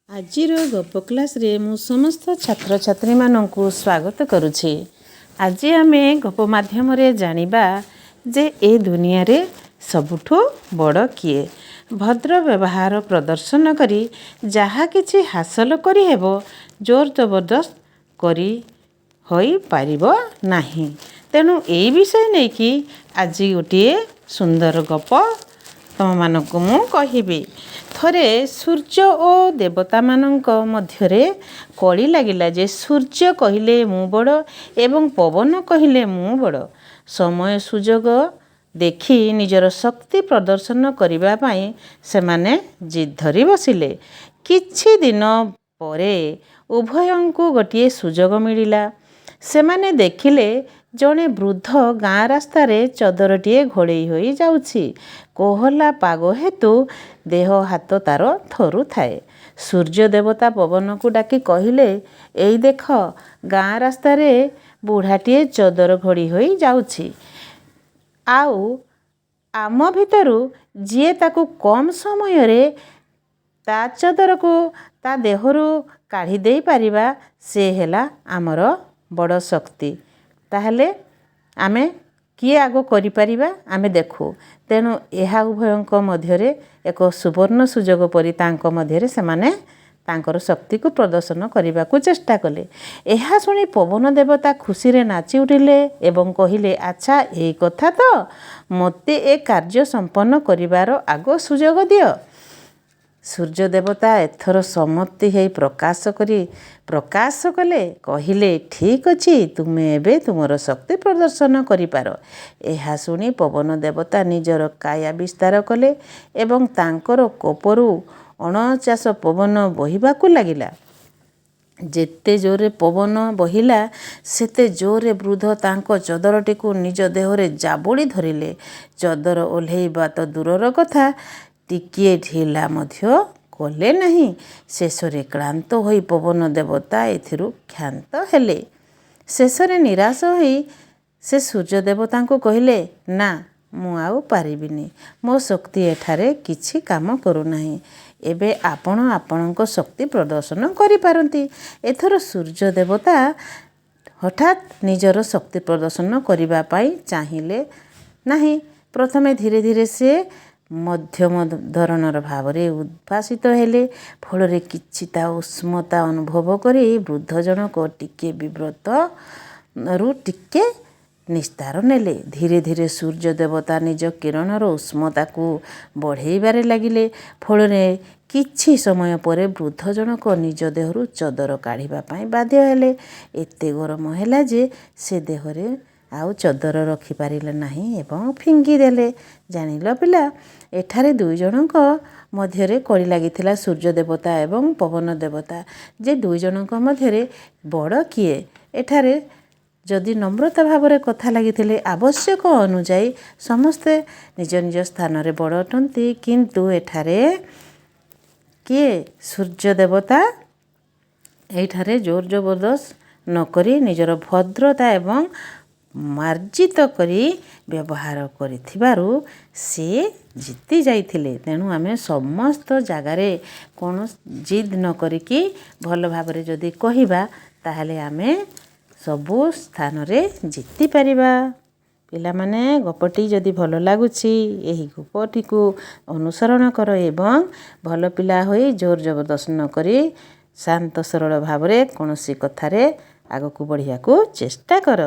ଆଜିର ଗପ କ୍ଲାସ୍ରେ ମୁଁ ସମସ୍ତ ଛାତ୍ରଛାତ୍ରୀମାନଙ୍କୁ ସ୍ୱାଗତ କରୁଛି। ଆଜି ଆମେ ଗପ ମାଧ୍ୟମରେ ଜାଣିବା ଯେ ଏ ଦୁନିଆରେ ସବୁଠୁ ବଡ଼ କିଏ। ଭଦ୍ର ବ୍ୟବହାର ପ୍ରଦର୍ଶନ କରି ଯାହା କିଛି ହାସଲ କରିହେବ, ଜୋର ଜବରଦସ୍ତ କରି ହୋଇପାରିବ ନାହିଁ। ତେଣୁ ଏଇ ବିଷୟ ନେଇକି ଆଜି ଗୋଟିଏ ସୁନ୍ଦର ଗପ ତୁମମାନଙ୍କୁ ମୁଁ କହିବି। ଥରେ ସୂର୍ଯ୍ୟ ଓ ଦେବତାମାନଙ୍କ ମଧ୍ୟରେ କଳି ଲାଗିଲା ଯେ ସୂର୍ଯ୍ୟ କହିଲେ ମୁଁ ବଡ଼ ଏବଂ ପବନ କହିଲେ ମୁଁ ବଡ଼। ସମୟ ସୁଯୋଗ ଦେଖି ନିଜର ଶକ୍ତି ପ୍ରଦର୍ଶନ କରିବା ପାଇଁ ସେମାନେ ଜିଦ୍ ଧରି ବସିଲେ। କିଛି ଦିନ ପରେ ଉଭୟଙ୍କୁ ଗୋଟିଏ ସୁଯୋଗ ମିଳିଲା। ସେମାନେ ଦେଖିଲେ, ଜଣେ ବୃଦ୍ଧ ଗାଁ ରାସ୍ତାରେ ଚଦରଟିଏ ଘୋଡ଼େଇ ହୋଇ ଯାଉଛି। କୋହଲା ପାଗ ହେତୁ ଦେହ ହାତ ତାର ଥରୁଥାଏ। ସୂର୍ଯ୍ୟ ଦେବତା ପବନକୁ ଡାକି କହିଲେ, ଏଇ ଦେଖ, ଗାଁ ରାସ୍ତାରେ ବୁଢ଼ାଟିଏ ଚଦର ଘୋଡ଼ି ହୋଇ ଯାଉଛି, ଆଉ ଆମ ଭିତରୁ ଯିଏ ତାକୁ କମ୍ ସମୟରେ ତା ଚଦରକୁ ତା ଦେହରୁ କାଢ଼ି ଦେଇପାରିବା, ସେ ହେଲା ଆମର ବଡ଼ ଶକ୍ତି। ତାହେଲେ ଆମେ କିଏ ଆଗ କରିପାରିବା ଆମେ ଦେଖୁ। ତେଣୁ ଏହା ଉଭୟଙ୍କ ମଧ୍ୟରେ ଏକ ସୁବର୍ଣ୍ଣ ସୁଯୋଗ ପରି ତାଙ୍କ ମଧ୍ୟରେ ସେମାନେ ତାଙ୍କର ଶକ୍ତିକୁ ପ୍ରଦର୍ଶନ କରିବାକୁ ଚେଷ୍ଟା କଲେ। ଏହା ଶୁଣି ପବନ ଦେବତା ଖୁସିରେ ନାଚି ଉଠିଲେ ଏବଂ କହିଲେ, ଆଚ୍ଛା, ଏଇ କଥା ତ! ମୋତେ ଏ କାର୍ଯ୍ୟ ସମ୍ପନ୍ନ କରିବାର ଆଗ ସୁଯୋଗ ଦିଅ। ସୂର୍ଯ୍ୟ ଦେବତା ଏଥର ସମ୍ମତି ହେଇ ପ୍ରକାଶ କଲେ। କହିଲେ, ଠିକ୍ ଅଛି, ତୁମେ ଏବେ ତୁମର ଶକ୍ତି ପ୍ରଦର୍ଶନ କରିପାର। ଏହା ଶୁଣି ପବନ ଦେବତା ନିଜର କାୟା ବିସ୍ତାର କଲେ ଏବଂ ତାଙ୍କର କୋପରୁ 49 ପବନ ବହିବାକୁ ଲାଗିଲା। ଯେତେ ଜୋରରେ ପବନ ବହିଲା, ସେତେ ଜୋରରେ ବୃଦ୍ଧ ତାଙ୍କ ଚଦରଟିକୁ ନିଜ ଦେହରେ ଜାବୁଡ଼ି ଧରିଲେ। ଚଦର ଓହ୍ଲେଇବା ତ ଦୂରର କଥା, ଟିକିଏ ଢିଲା ମଧ୍ୟ କଲେ ନାହିଁ। ଶେଷରେ କ୍ଳାନ୍ତ ହୋଇ ପବନ ଦେବତା ଏଥିରୁ କ୍ଷାନ୍ତ ହେଲେ। ଶେଷରେ ନିରାଶ ହୋଇ ସେ ସୂର୍ଯ୍ୟ ଦେବତାଙ୍କୁ କହିଲେ, ନା, ମୁଁ ଆଉ ପାରିବିନି। ମୋ ଶକ୍ତି ଏଠାରେ କିଛି କାମ କରୁନାହିଁ। ଏବେ ଆପଣ ଆପଣଙ୍କ ଶକ୍ତି ପ୍ରଦର୍ଶନ କରିପାରନ୍ତି। ଏଥର ସୂର୍ଯ୍ୟ ଦେବତା ହଠାତ୍ ନିଜର ଶକ୍ତି ପ୍ରଦର୍ଶନ କରିବା ପାଇଁ ଚାହିଁଲେ ନାହିଁ। ପ୍ରଥମେ ଧୀରେ ଧୀରେ ସେ ମଧ୍ୟମ ଧରଣର ଭାବରେ ଉଦ୍ଭାସିତ ହେଲେ। ଫଳରେ କିଛି ତା ଉଷ୍ମତା ଅନୁଭବ କରି ବୃଦ୍ଧ ଜଣକ ଟିକେ ବିବ୍ରତରୁ ଟିକେ ନିସ୍ତାର ନେଲେ। ଧୀରେ ଧୀରେ ସୂର୍ଯ୍ୟ ଦେବତା ନିଜ କିରଣର ଉଷ୍ମତାକୁ ବଢ଼େଇବାରେ ଲାଗିଲେ। ଫଳରେ କିଛି ସମୟ ପରେ ବୃଦ୍ଧ ଜଣକ ନିଜ ଦେହରୁ ଚଦର କାଢ଼ିବା ପାଇଁ ବାଧ୍ୟ ହେଲେ। ଏତେ ଗରମ ହେଲା ଯେ ସେ ଦେହରେ ଆଉ ଚଦର ରଖିପାରିଲେ ନାହିଁ ଏବଂ ଫିଙ୍ଗିଦେଲେ। ଜାଣିଲ ପିଲା, ଏଠାରେ ଦୁଇ ଜଣଙ୍କ ମଧ୍ୟରେ କଳି ଲାଗିଥିଲା, ସୂର୍ଯ୍ୟ ଦେବତା ଏବଂ ପବନ ଦେବତା, ଯେ ଦୁଇ ଜଣଙ୍କ ମଧ୍ୟରେ ବଡ଼ କିଏ। ଏଠାରେ ଯଦି ନମ୍ରତା ଭାବରେ କଥା ଲାଗିଥିଲେ, ଆବଶ୍ୟକ ଅନୁଯାୟୀ ସମସ୍ତେ ନିଜ ନିଜ ସ୍ଥାନରେ ବଡ଼ ଅଟନ୍ତି। କିନ୍ତୁ ଏଠାରେ କିଏ? ସୂର୍ଯ୍ୟ ଦେବତା ଏଇଠାରେ ଜୋର ଜବରଦସ୍ତ ନକରି ନିଜର ଭଦ୍ରତା ଏବଂ ମାର୍ଜିତ କରି ବ୍ୟବହାର କରିଥିବାରୁ ସେ ଜିତି ଯାଇଥିଲେ। ତେଣୁ ଆମେ ସମସ୍ତ ଜାଗାରେ କୌଣସି ଜିଦ୍ ନ କରିକି ଭଲ ଭାବରେ ଯଦି କହିବା, ତାହେଲେ ଆମେ ସବୁ ସ୍ଥାନରେ ଜିତିପାରିବା। ପିଲାମାନେ, ଗପଟି ଯଦି ଭଲ ଲାଗୁଛି, ଏହି ଗପଟିକୁ ଅନୁସରଣ କର ଏବଂ ଭଲ ପିଲା ହୋଇ ଜୋର ଜବରଦସ୍ତ ନ କରି ଶାନ୍ତ ସରଳ ଭାବରେ କୌଣସି କଥାରେ ଆଗକୁ ବଢ଼ିବାକୁ ଚେଷ୍ଟା କର।